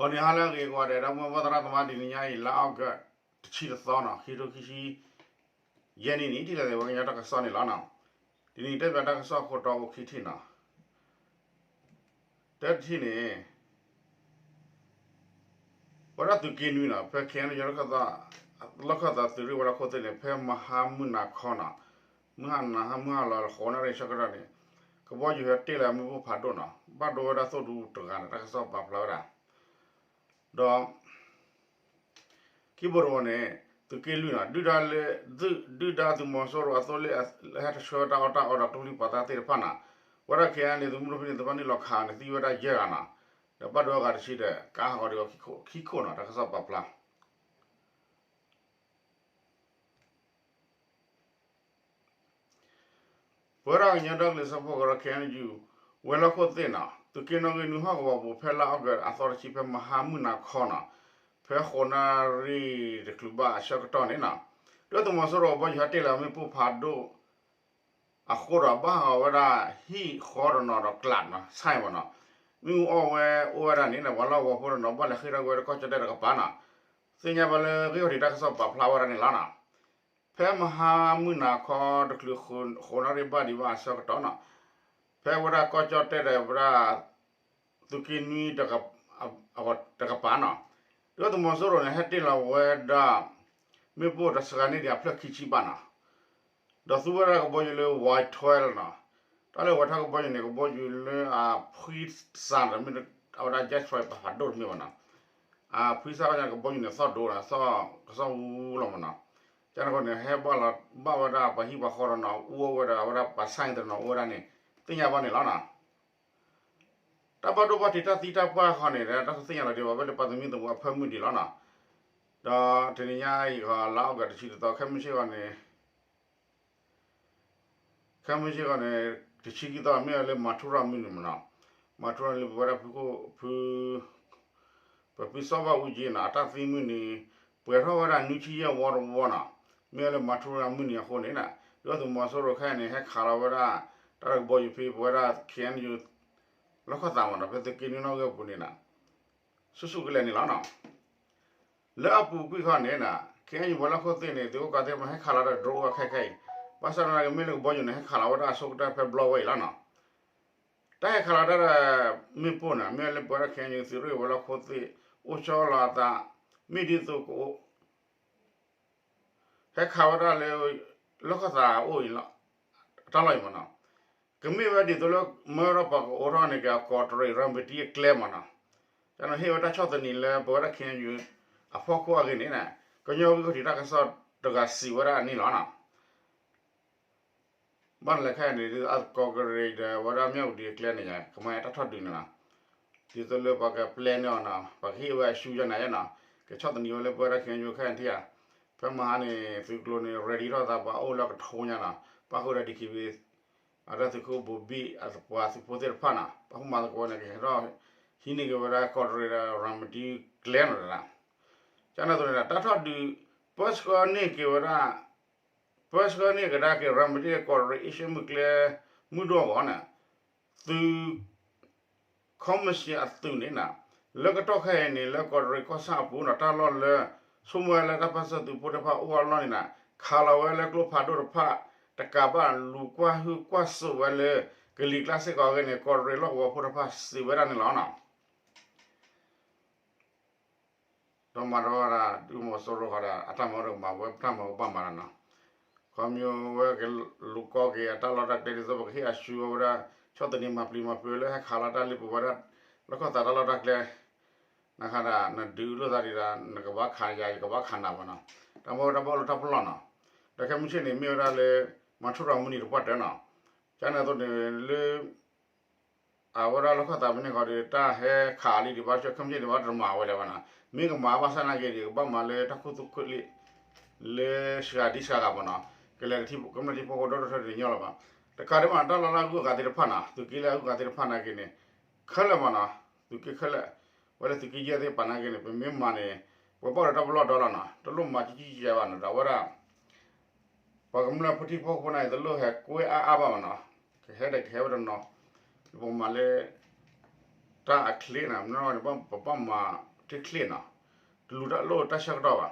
ဂီၤနံၤဟါလၢအဂ့ၤကိးဂၤဒဲး ဒီပုၢ်ဝဲၢ်သရၣ်သမါ တနံၤညါအံၤ လါအီကူး တဆံတသီနီၤ ခံထိခံဆံယဲၢ်နံၣ်န့ၣ် ထံၣ်လိာ်သးဝဲကညီတၢ်ကစီၣ်န့ၣ်လီၤနီၤ. တနံၤတဲဘၣ်တၢ်ကစီၣ်ခိၣ်တီအိၣ်ခံထံၣ်နီၤ. တၢတထံၣ်န့ၣ် ဝဲဒၣ်သုးက့နွံနီၤ ဖဲ ခ့ၣ်အဲၣ်ယူၣ် လီၢ်ခၢၣ်သးသုးရ့ၣ်ဝဲၤလီၢ်ခိၣ်သ့ၣ်န့ၣ် ဖဲမဟါမုၢ်နၤခီနီၤ, မုၢ်ဟါနၤ မုၢ်ဟါလီၤ ဃိးနၣ်ရံၣ်ဆၢကတီၢ်န့ၣ် ကဘီယူၤဟဲတ့ၢ်လီၤမ့ၣ်ပိၢ်ဖးဒိၣ်နီၤ ဘၣ်ဒိဝဲဒၣ်သိၣ်ဒူတဂၤန့ၣ် တၢ်ကစီၣ်ပာ်ဖျါဝဲဒၣ်. ဒီး ခံဘိတဘိန့ၣ် သုးက့လွံၢ်နီၤ ဒုၣ်ဒါလၢ ဒုၣ်ဒါသုးမီၤစိရိၤအသိလ့ၣ် ဟဲတဆှၢတၢ်အီၣ်တၢ်အီဒီးကျိချံမျိာ်သၣ်သ့ၣ်တဖၣ်နီၤ, ဝဲဒၣ် ခ့ၣ်အဲၣ်ယူၣ် သုးမုၢ်ဒိၣ်ဖဲန့ၣ် တဖၣ်န့ၣ်လီၤခးန့ၣ် သံဝဲဒၣ်ယဲၢ်ဂၤနီၤ, ဒီးဘၣ်ဒိဝဲဂၤတဆံဒီး ကါဟးဂီၤဒံးအီၤခံခိၣ်နီၤ တၢ်ကစီၣ်ပာ်ဖျါ ပဝဲဒၣ်ကညီဒီကလုာ်စၢဖှိၣ်ကရၢ ခ့ၣ်အဲၣ်ယူၣ် ဝဲၤလီၢ်ခိၣ်သ့ၣ်နီၤ သုးက့နီၣ်ဂံၢ်နွံဟီၣ်ကဝီၤပူၤ ဖဲလါအီကူးအသီတဆံ ဖဲမဟါမုၢ်နၤခီနီၤ, ဖဲဃိးနၣ်ရံၣ်တချုးဘၣ်အဆၢကတီၢ်န့ၣ်နီၤ, ဒုၣ်ဒါသုးမီၤစိရိၤကဘီယူၤဟဲတ့ၢ်လီၤမ့ၣ်ပိၢ်ဖးဒိၣ် အဃိဒီး ဘၣ်ဟးဂီၤဝဲဒၣ်ဟံၣ်ဃီတနီၤဒီးကျးနီၤ ဆၣ်မနီၤ, မ့ၣ်အူအီၣ်ဝဲအိၣ်ဝဲဒၣ်န့ၣ် ပှၤလီၢ်ကဝီၤဖိတနီၤ ဘၣ်လဲၤဃ့ထီၣ်ကွံာ်ဝဲဒၣ်ကီၢ်ကၠီၣ်တဲၣ်တကပၤနီၤ, သ့ၣ်ညါဘၣ်လၢဂ့ၢ်ခီၣ်ထံးတၢ်ကစီၣ်ပာ်ဖျါဝဲဒၣ်န့ၣ်လီၤ. ဖဲမဟါမုၢ်နၤခီတချုး ဃိးနၣ်ရံၣ်ဘၣ်ဒံးဘၣ်အဆၢကတီၢ်နီၤ, ဖဲဝဲဒၣ်ကီၢ်ကၠီၣ်တဲၣ်ဒီးဝဲဒၣ် သုးက့နွံ တကပၤနီၤ, ဒုၣ်ဒါသုးမီၤစိရိၤန့ၣ် ဟဲတ့ၢ်လီၤဝဲဒၣ် မ့ၣ်ပိၢ်တစှၤန့ၢ်ဒံးအဖျၢၣ်ခံဆံဘၣ်နီၤ, ဒီးသူဝဲဒၣ်ကဘီယူၤလၢ ဝါထွဲလီၤနီၤ, တၢ်လၢဝဲထီၣ်ကဘီယူၤန့ၣ် ကဘီယူၤလၢအဖှံစးဒီး မ့ၢ်အဝဲဒၣ် jet fighter ဖးဒိၣ်တမ့ၢ်ဘၣ်နီၤ, အဖှံစးဝဲန့ၣ် ကဘီယူၤန့ၣ်သီၣ်ဒိၣ်ဒီး ကစီၣ်ဝူလီၤမနီၤ, ကန့ၣ်ဃိန့ၣ် ဟဲဘၣ်လီၤဘၣ်ဝဲဒၣ်ပှၤဟံၣ်ပှၤဃီတနီၤ အူအီၣ်ဝဲဒီးအဝဲဒၣ်ပှၤဆၣ်တနီၤအိၣ်ဝဲဒၣ်န့ၣ် သ့ၣ်ညါဘၣ်န့ၣ်လီၤနီၤ. တၢ်ဘၣ်ဒိဘၣ်ထံးတၢ်သံတၢ်ပှၢ်ဃီန့ၣ် တၢ်ကသ့ၣ်ညါလီၤဒံးဘၣ်ဝဲလၢပှၤသမံသမိးအဖၢမုၢ်ဒံးလီၤနီၤ, ဒီးတနံၤညါအံၤဃီ လါအီကူးတဆံတသီ ခဲမုၢ်ဆ့ၣ်ဃီန့ၣ် ခဲမုၢ်ဆ့ၣ်ဃီန့ၣ် တဆံခံသီ မ့ၢ်ဝဲလၢမၤထူရၤမုၢ်နံၤမနီၤ, မၤထူရၤလၢပဝဲဒၣ်ဖုခိၣ်ဖု ပဖုစီၤဘၣ်အူကၠံနီၤ အတၢ်သံမုၢ်နံၤ ပှဲၤထီၣ်ဝဲဒၣ်နွံဆံယဲၢ်ဝီတဝီနီၤ, မ့ၢ်ဝဲလၢမၤထူရၤမုၢ်နံၤအဃိန့ၣ်နီၤ ဒုၣ်ဒါသုးမီၤစိရိၤခဲအံၤန့ၣ် ဟဲခးလီၤဝဲဒၣ် တၢ်တကဘီယူၤဖဲပဝဲဒၣ် ခ့ၣ်အဲၣ်ယူၣ် လီၢ်ခၢၣ်သးမနီၤ ဖဲသုးက့နွံနီၣ်ဂံၢ်အပူၤန့ၣ်နီၤ ဆူၣ်ဆူၣ်ကလဲာ်န့ၣ်လီၤနီၤ. လၢအပူၤကွံာ်ခီန့ၣ်နီၤ ခ့ၣ်အဲၣ်ယူၣ်ဝဲၤလီၢ်ခိၣ်သ့ၣ်န့ၣ် သုးခိၣ်ကးသ့ၣ်တဖၣ်ဟဲခးလီၤတၢ် drone ဝဲခဲခဲအံၤ, ဘၣ်ဆၣ်သနာ်က့ မ့ၢ်လၢကဘီယူၤန့ၣ် ဟဲခးလီၤဝဲဒၣ်အဆိကတၢၢ်ဖဲဘျီဝဲအံၤလီၤနီၤ. တၢ်ဟဲခးလီၤတၢ်ဒီး မ့ၣ်ပိၢ်န့ၣ် မ့ၢ်လၢပဝဲဒၣ် ခ့ၣ်အဲၣ်ယူၣ် သုးရ့ၣ်ဝဲၤလီၢ်ခိၣ်သ့ၣ် အိၣ်ဆီလီၤအသး မ့ၢ်ဒ်သိးကအိၣ် ဟဲခးဝဲဒၣ်လၢ လီၢ်ခၢၣ်သးအအိၣ်အံၤလီၤ, တၢ်လီၢ်အံၤမနီၤ, ကမ့ၢ်ဝဲဒ်သိးလၢ မၢဒီးပှၤကအိးထီၣ်န့ၣ် ကကိးတရံး ရၤမတံအကျဲမနီၤ, တၢ်န့ၣ်ဟ့ၣ်ဝဲတၢ်ဆီၣ်သနံးလၢပဝဲဒၣ် ခ့ၣ်အဲၣ်ယူၣ် အဖီခိၣ်အဂ့ၢ်န့ၣ် ကညီဂုၤကထံးတၢ်ကစီၣ်တဂၤစံးဝဲဒၣ်န့ၣ်လီၤနီၤ. ဘၣ်နလဲၤခဲအံၤန့ၣ် အကီၢ်ကရံးဒီးဝဲဒၣ်မၠၣ်ဝတံၤအကျဲန့ၣ် ကမၤတၢ်ထီၣ်ဒုးန့ၣ်လီၤ. ဒ်သိးလၢပှၤကပျဲန့ၢ်အီၤနီၤ ပှၤကဟ့ၣ်ဝဲအရှုံးယဲၢ်နၤယဲၢ်နီၤ ကဆီၣ်သနံးဝဲလၢပဝဲဒၣ် ခ့ၣ်အဲၣ်ယူၣ် ခဲအံၤထံၣ်ဧါ. ဖဲမဟါန့ၣ် သုးကျိၤန့ၣ် ready ထီၣ်သး ပှၤအိၣ်လၢကထိညါနီၤ ပၣ်ဃုာ်ဒီး DKBA အတၢ်သုးခိၣ်ဘိဘံၣ်အပှၤသုးဖိသ့ၣ်တဖၣ်နီၤ ပၣ်ဃုာ်မၤသကိးန့ၣ် ကဟဲထီၣ်ဟံးန့ၢ်က့ၤဝဲဒၣ်ကီၢ်တရံးဒီး ရၤမတံကျဲနီၤလၢ ကန့ၣ်အသိးန့ၣ် တၢ်ထီၣ်ဒုး ပၢဆှၢန့ၢ်က့ၤဝဲဒၣ် ပၢဆှၢန့ၢ်ကဒါက့ၤ ရၤမတံကီၢ်တရံး အ့ရှၢၣ်မုၢ်ကျဲ မုၢ်ဒိၣ်အဂီၢ်န့ၣ် သုး ခီမၢၡ့ၣ်အသုးန့ၣ်နီၤ လၢကတီၢ်ခဲအံၤန့ၣ် လၢကီၢ်တရံးကီၢ်ဆၣ်အပူၤနီၤ တၢ်လီၢ်လၢ ဆိကမိၣ်ဝဲလၢတၢ်ပၢၢ်ဆၢသုးဖိတဖၣ်အိၣ်အလီၢ်န့ၣ်နီၤ ခးလီၤဝဲလၢကျိဖးဒိၣ်တဖၣ် တကးဘၣ်လူၤကွၢ်ဟုၣ်ကွၢ်စိာ်ဝဲလၢ ကလံၤကျါစ့ၢ်ကီးအဂ့ၢ်န့ၣ် ကီၢ်တရံးလီၢ်ကဝီၤဖိတဖၣ်စံးဝဲဒၣ်န့ၣ်လီၤနီၤ. ဒီးမၤတဝဲဒၣ် ဒုၣ်ဒါသုးမီၤစိရိၤဃီဒီး အတၢ်မၤအိၣ်ဒီးကမၤဝဲ ပတၢ်မၤကဘၣ်မၤလီၤနီၤ. ခီမ့ၢ်ဝဲကလူၤကီက့ၤအတၢ်လီၢ်တၢ်ကျဲ ဒ်သိးပကဟ့ၣ်အရှုံးဝဲဒၣ် ဆီၣ်သနံးမၤပျံၤမၤဖုးလၢဟဲခးလီၤတၢ်လၢပဝဲဒၣ် လီၢ်ခၢၣ်သးတၢ်လီၢ်တၢ်ကျဲ နခါဒၣ် နဒုးလိာ်သးဒံးဒီး နကဘၣ်ခးယၤ ယကဘၣ်ခးနၤဘၣ်နီၤ. တၢ်မ့ၢ်ဝဲတၢ်ဘၣ်လိာ်တၢ်ပလီၢ်နီၤ. ဒီးခဲမုၢ်ဆ့ၣ်န့ၣ် မ့ၢ်ဝဲဒၣ်လၢ မၤထူရၤမုၢ်နံၤတပှၢ်တၢၢ်နီၤ. ကန့ၣ်အသိးန့ၣ်လၢ အဝဲဒၣ်လီၢ်ခၢၣ်သးမ့ၢ်န့ၢ်ဃီဒီး တၢ်ဟဲခးလံဒံးဘၣ်ဆၣ် ခဲမုၢ်ဆ့ၣ်န့ၣ်ဘၣ်တမၤဝဲလၢၤဘၣ်နီၤ. မ့ၢ်ကမၤဘၣ်ဆၣ်နာ်က့ဒီး ကဘၣ်မၤလၢတၢ်ခူသူၣ်ခူလံ လၢစှၤဒံစှၤဂၤဘၣ်နီၤ. ကလဲၤကထံၣ်ကမျၢၢ်ထံဖိကီၢ်ဖိဒီတထၢတညီလၢၤဘၣ်. တကးဒံးဘၣ် တၢ်လီၢ်လၢအဂုၤအဂၤသ့ၣ်တဖၣ်နီၤ သုးက့လၢအဂုၤအဂၤသ့ၣ်တဖၣ်နာ်က့န့ၣ် ခဲလၢာ်မးနီၤ သုးက့ခဲလၢာ် ဝဲလၢသုးက့ယဲၢ်သ့ၣ်တဖၣ်နာ်က့န့ၣ် ပမ့ၢ်မၤန့ၣ် ပဘၣ်ဒီးတၢ်ပလီၢ်ဒီလီၤနီၤ တလိၣ်မၤကံကံကဲဘၣ်နီၤ ဒီးအဝဲဒၣ် ပှၤကမျၢၢ်ဖိထံဖိကီၢ်ဖိန့ၣ် တလိၣ်ဟဲကွဲအါအါဘၣ်မးနီၤ ကဟဲဒီးကဟဲဝဲတနီၤ ပကမၤလၢ တၢ်အချ့နီၤ မ့ၢ်န့ၣ် ပဘၣ်မၤ တချ့နီၤ, တလူၤတၢ်လိၣ်တၢ်ဆၢကတီၢ်ဘၣ်,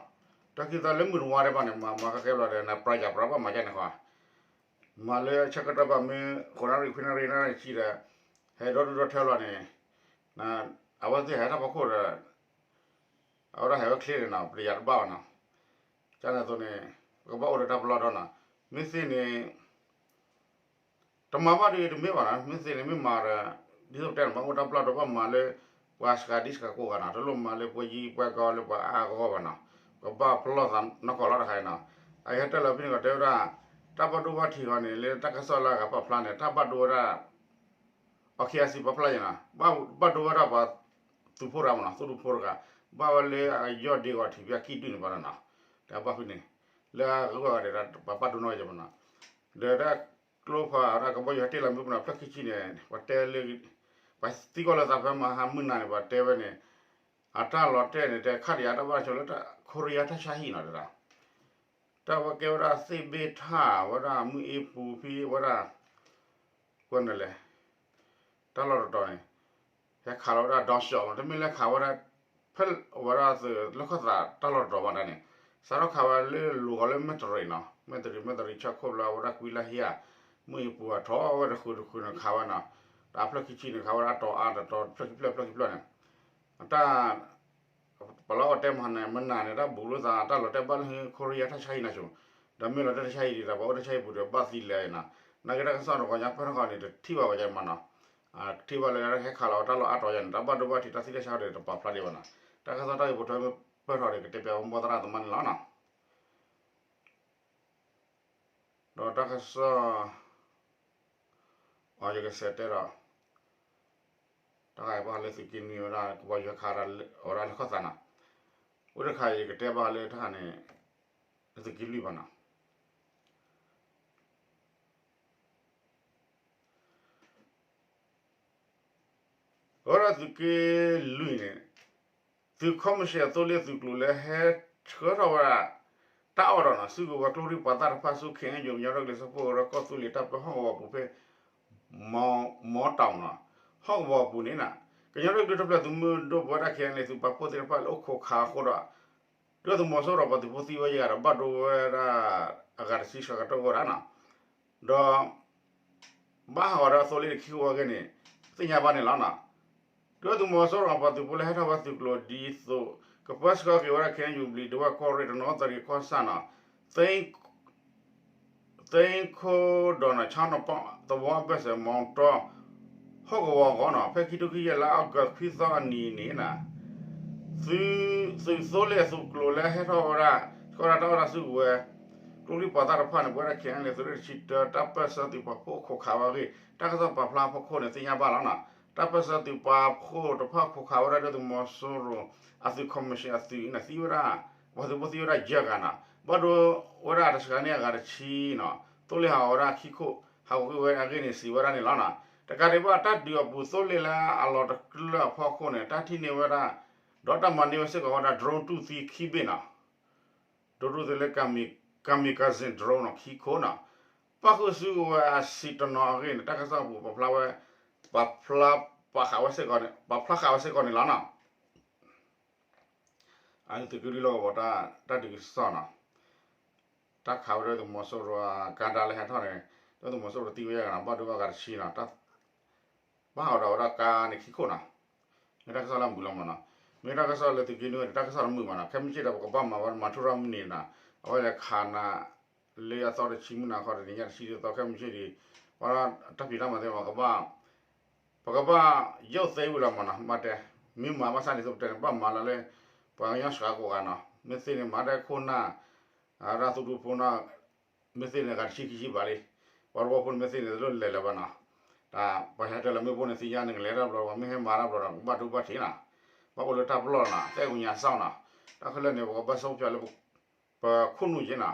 တၢ်ခံသီလၢမုၢ်တဝါဒဲးဘၣ်န့ၣ် မၤမၤကဲကဲဘျီဒီး နပြၤယၤပြၤဘၣ်မၤယါန့ၣ်ဃီ, မၤလၢဆၢကတီၢ်ဘၣ်မ့ၢ် ဃိးနၣ်ရံၣ်ခွံနၣ်ရံၣ်နၣ်ရံၣ်ဆံဒီး ဟဲဒီဒူၣ်ဒီထၢလီၤန့ၣ်, အဝဲသ့ၣ်ဟဲတၢ်ဖီခိၣ်ဒီး အဝဲဒၣ်ဟဲဝဲချ့န့ၣ်နီၤ ပတယၤတဘၣ်ဘၣ်နီၤ, ကန့ၣ်အသိးန့ၣ် ပကဘၣ်အိၣ်ဒီးတၢ်ပလီၢ်ဒီးနီၤ, မ့ၢ်သ့န့ၣ် တမၤဘၣ်ဒီးတမ့ၢ်ဘၣ်နီၤ, မ့ၢ်သ့န့ၣ်မ့ၢ်မၤဒီး ဒ်သိးပတဲန့ၣ် ဘၣ်အိၣ်တၢ်ပလီၢ်ဒီး ဘၣ်မၤလၢ ပှၤစှၤဒံစှၤကိးဂၤနီၤ, တလိၣ်မၤလၢပှၤယံၤပှၤကီလၢပှၤအါအါဂီၢ်ဂီၢ်ဘၣ်နီၤ, ပဘၣ်ပလီၢ်သးနီၢ်ကီၢ်လီၤတခါအံၤနီၤ, အဟဲတၢ်လၢဖဲန့ၣ်ကီးတဲဝဲဒၣ် တၢ်ဘၣ်ဒိဘၣ်ထံးဂီၤန့ၣ် လၢတၢ်ကစီၣ်လၢအဂၤပာ်ဖျါန့ၣ် တၢ်ဘၣ်ဒိဝဲဒၣ် အီခံအစံးပာ်ဖျါယၤနီၤ, ဘၣ်ဒိဝဲဒၣ်ပှၤ သုးဖိတဂၤမ့ၢ်နီၤ, သုးဒူဖိတဂၤ, ဘၣ်ဝဲလၢအယီၢ်ဒ့ဂီၤထံးဖဲအကံၢ်ဒုၣ်န့ၣ်ဘၣ်ဒီးနီၤ, တၢ်ဘၣ်ဖဲန့ၣ် လၢအဂုၤအဂၤဒီး ပှၤဘၣ်ဒိနီၢ်ကီၢ်ယဲၢ်မ့ၢ်နီၤ, ဒီးတၢ်ကျိဖးဒၣ်ကဘီယူၤဟဲတ့ၢ်လီၤမ့ၣ်ပိၢ်နီၤ ဖျၢၣ်ခံဆံန့ၣ် ပှၤတဲလၢ ပှၤသံကွၢ်လၢသးဖဲမဟါမုၢ်နၤန့ၣ် ပှၤတဲဝဲန့ၣ် အတၢ်လီၤတဲာ်န့ၣ် တဲခါဒံးအတၢ်ဘၣ်ဆိလၢ ခိရံယါတၢ်ဆါဟံၣ်နီၤတဒၣ် တၢ်ဝဲကဲဝဲဒၣ်သ့ၣ်ဘ့ၣ်ထၣ်ဝဲဒၣ်မုၢ်အ့ပူၤဖဲဝဲဒၣ် ကွၢ်နလဲၣ် တၢ်လီၢ်တတီၤန့ၣ် ဟဲခးလီၤဝဲဒၣ် ဒီစီၣ် တမ့ၢ်လၢခးဝဲဒၣ် ဖဲဝဲဒၣ်သုးလၢခီၣ်သးတၢ်လီၢ်တတီၤဘၣ်ဒၣ်န့ၣ် စးထီၣ်ခးဝဲလၢလိၤဂီၤလၢမဲၣ်တရံးနီၤ မဲၣ်တရံး မဲၣ်တရံးဆၢခိၣ်ဖျၢၣ်ဝဲဒၣ်ကွံလၢဟံၣ်ဧါ မုၢ်အ့ပူၤအထီၣ်ဝဲတဃုာ်တဃုာ်န့ၣ်ခးဝဲနီၤ တၢ်ဖျၢၣ်ခံဆံန့ၣ် ခးဝဲဒၣ်တီၤအါတတီၤ ဖျၢၣ်ခံဖျၢၣ်ဖျၢၣ်ခံဖျၢၣ်န့ၣ် အတၢ် ပှၤလၢအဝဲတဲမဟါန့ၣ် မနၤန့ၣ် တၢ်ဘူးလိာ်သး တၢ်လီၤတဲာ်ဘၣ်လၢ ခိရံယါတၢ်ဆါဟံၣ်နီၤဆိ ဒီးမ့ၢ်လီၤတဲာ်တၢ်ဆါဟံၣ်ဒံးဒီး ပှၤအိၣ်တၢ်ဆါဟံၣ်ပူၤဒီး ဘၣ်သံလဲၣ်နီၤ နာ်က့တၢ်ကစီၣ်တဂီၤညါပၢၢ်ထီၣ်ဃီန့ၣ် တထံၣ်ဘၣ်ဝဲယဲၢ်မးနီၤ ထံၣ်ဘၣ်လၢဟဲခးလီၤတၢ်လီၢ်အါတီၤယဲၢ်န့ၣ် တၢ်ဘၣ်ဒိဘၣ်ထံးတၢ်သံတၢ်ဆါဒီးတပာ်ဖျါဒံးဘၣ်နီၤ တၢ်ကစီၣ်တၢ်ဂ့ၢ်ပိာ်ထွဲမ့ၢ်ပၢၢ်ထီၣ်ဒီး ကတဲပၠးဝဲမိၢ်သရၣ်သမါန့ၣ်လီၤနီၤ ဒီးတၢ်ကစီၣ် အီၤ ယကစးတဲဒီး တၢ်ဂၤဘၣ်ဃးလၢသုးက့နွံဝဲဒၣ် ကဘီယူၤဟဲခးဝဲဒၣ်လၢခီၣ်သးနီၤ အိၣ်တခါအံၤ ယကတဲဘၣ်ဃးလၢတၢ်ဂၤန့ၣ် လၢသုးက့လွံၢ်ဘၣ်နီၤ အဝဲဒၣ်သုးက့လွံၢ်န့ၣ် သုးခီမၣ်ၡ့ၣ်အသိလ့ၣ်သုးကျိၤလၢဟဲဆှၢထီၣ်ဝဲဒၣ် တၢ်အီၣ်ဒီးနီၤ စုကဝဲၤကျိရံၣ်ပှၤသၣ်တဖၣ်ဆူ ခ့ၣ်အဲၣ်ယူၣ် ကညီဒီကလုာ်စၢဖှိၣ်ကရၢ ကီၢ်သူလ့ၤတၢ်ပၢဟီၣ်ကဝီၤပူၤဖဲ မီတီၤနီၤ ဟီၣ်ကဝီၤပူၤန့ၣ်နီၤ ကညီဒီကလုာ်တၢ်ထူၣ်ဖျဲးသုးမုၢ်ဒိၣ်ပဝဲဒၣ် ခ့ၣ်အဲၣ်ယူၣ် သုးပာ်ဖှိၣ်သ့ၣ်တဖၣ်လၢအိၣ်ခိးခးအဃိဒီး ဒုၣ်ဒါသုးမီၤစိရိၤပှၤသုးဖိသံဝဲယဲၢ်ဂၤဒီး ဘၣ်ဒိဝဲဒၣ် အဂၤတဆံ စှၤကတၢၢ်ဝဲဒၣ်နီၤ ဒီး ဘၣ်ဟးဂီၤဒီးအသိလ့ၣ်တခံဃိအဂ့ၢ်န့ၣ် သ့ၣ်ညါဘၣ်န့ၣ်လီၤနီၤ ဒုၣ်ဒါသုးမီၤစိရိၤပှၤသုးဖိလၢဟဲထီၣ်ဝဲသုးကျိၤဒ်သိး ကပၢဆှၢက့ၤဝဲဒၣ် ခ့ၣ်အဲၣ်ယူၣ် ဘျံးဒဝဲၢ် ကီၢ်ရ့ၣ် တနီသရံး ကီၢ်ဆၣ်နီၤ သ့ၣ်ခိၣ်ဒီးနီၤ ဆါနပီၣ် သဝီဘၢၣ်စၢၤ မီတီၤ ဟီၣ်ကဝီၤအဂီၢ်နီၤ ဖဲခံထိခံကယၤလါအီကူးခွံသီအနံၤန့ၣ်နီၤ သုး သုးသိလ့ၣ်အသုးကျိၤလၢဟဲထီၣ်ဝဲဒၣ် ဆှၢဝဲဒၣ်တၢ်အီၣ်တၢ်ဆူကဝဲၤ ကျိချံမျိာ်သၣ်တဖၣ်န့ၣ် ပဝဲဒၣ် ခ့ၣ်အဲၣ်ယူၣ် သုးရ့ၣ်တဆံတၢ တၢ်ပၢၢ်ဆၢသုးပာ်ဖှိၣ်အိၣ်ခိးခးဝဲအဂ့ၢ် တၢ်ကစီၣ်ပာ်ဖျါအဖီခိၣ်န့ၣ် သ့ၣ်ညါဘၣ်လီၤနီၤ တၢ်ပၢၢ်ဆၢသုးပာ်ဖှိၣ်တဖၣ်အိၣ်ခိးခးဝဲဒၣ်ဒုၣ်ဒါသုးမီၤစိရိၤ အသုးခီမၣ်ၡ့ၣ်အသုးအံၤန့ၣ် သံဝဲဒၣ် ပှၤသုးဖိသံဝဲဒၣ်ယဲၢ်ဂၤနီၤ ဘၣ်ဒိဝဲဒၣ်တစှၤန့ၢ်အဂၤတဆံနီၤ သိလ့ၣ်ဟးဂီၤဝဲဒၣ်ခံခိၣ် ဟးဂီၤကွံာ်ဝဲအဂ့ၢ်န့ၣ် စံးဝဲဒၣ်န့ၣ်လီၤနီၤ တကးဒံးဘၣ်တၢ်ဒုးအပူၤသိလ့ၣ်လၢအလီၤတကျၢၢ်အဖီခိၣ်န့ၣ် တၢ်ထံၣ်န့ၢ်ဝဲဒၣ် ဒီးတၢ်မၤန့ၢ်ဝဲစ့ၢ်ကီးဝဲဒၣ် drone တူၢ်သံခံဘ့ၣ်နီၤ drone တူၢ်သံလၢ kamikaze drone နီၤ ခံခိၣ်နီၤ ပၣ်ဃုာ်စုကဝဲၤအဆံးတနီၤအဂ့ၢ်န့ၣ် တၢ်ကစီၣ်ပူၤပာ်ဖျါဝဲ ပာ်ဖျါ ပာ်ဃာ်ဝဲစ့ၢ်ကီးန့ၣ် ပာ်ဖျါဃာ်ဝဲစ့ၢ်ကီးန့ၣ်လီၤနီၤ အသုးက့လွံၢ်လီၢ်ကဝီၤ တၢ်ဒုးကစီၣ်နီၤ တၢ်ခးဝဲဒၣ်ဒုၣ်ဒါသုးမီၤစိရိၤအကါဒါလၢဟဲထီၣ်န့ၣ် ဒုၣ်ဒါသုးမီၤစိရိၤသံဝဲယဲၢ်ဂၤနီၤ ဘၣ်ဒိဝဲအဂၤတဆံနီၤ ဘၣ်ဟးဂီၤဒီးဝဲဒၣ်ကါန့ၣ်ခံခိၣ်နီၤ မ့ၢ်တၢ်ကစီၣ်လၢအမုာ်လီၤမးနီၤ မ့ၢ်တၢ်ကစီၣ်လၢသုးက့နွံန့ၣ် တၢ်ကစီၣ်တမုာ်ဘၣ်နီၤ ခဲမုၢ်ဆ့ၣ်ဒီး ပကဘၣ်မၤဝဲမၤထူရၣ်မုၢ်နံၤနီၤ အဝဲလဲၤခးနၤ လၢအသီတဆံမုၢ်နၤခီတနံၤညါတဆံဒ်သိး ခဲမုၢ်ဆ့ၣ်ဒံး ပှၤတၢ်ဖံးတၢ်မၤသ့ၣ်မး ပကဘၣ် ပကဘၣ်ယိၣ်သ့ဝံၤလီၤမးနီၤ ဘၣ်တဲ မ့ၢ်မၤဘၣ်ဆၣ်န့ၣ် သိးပတဲန့ၣ် ဘၣ်မၤလီၤလၢ ပှၤကညီစှၤကိးဂၤနီၤ မ့ၢ်သ့န့ၣ် မၤဒဲခိၣ်နၢ် အဒၣ်သုးဒူဖိနီၤ မ့ၢ်သ့န့ၣ် ဂၤတဆံခံဆံဘၣ်လံ ပှၤတဝီဖိန့ၣ် မ့ၢ်သ့န့ၣ် တလိၣ်လဲၤလၢၤဘၣ်နီၤ တၢ်ပှၤဟဲတၢ်လၢမ့ၣ်ပိၢ်န့ၣ် သ့ၣ်ညါန့ၣ် ကလဲၤတၢ်ဘျီ ပှၤမ့ၢ်ဟဲမၤတၢ်ဘျီဒီး ကဘၣ်ဒိဘၣ်ထံးနီၤ ဘၣ်အိၣ်လၢတၢ်ပလီၢ်နီၤ သဲကညးစီနီၤ တၢ်ခဲလၢာ်န့ၣ် ပကဘၣ်ဆိကမိၣ်လၢ ပခိၣ်နူာ်က့နီၤ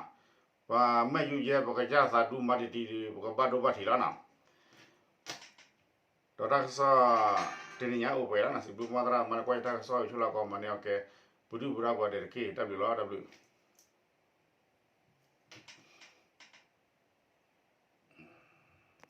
ပမ့ၢ်ယူၤယဲ ပကစၢ်သးဒူမၤတံၢ်တံၢ်ဒီး ပကဘၣ်ဒိဘၣ်ထံးလီၤနီၤ ဒီးတၢ်ကစီၣ် တနံၤညါအိၣ်ပှဲၤလီၤနီၤ စံးဘျုးမိၢ်သရၣ်မၤန့ၢ်ကွၢ်ယတၢ်ကစီၣ် ဆိလၢကီးမၤန့ၢ်အီၤကဲ ပဒုၣ်ပဒါပှၤဒဲးတက့ၢ် တၢ်ဘျုးလီၤ တၢ်ဘျုး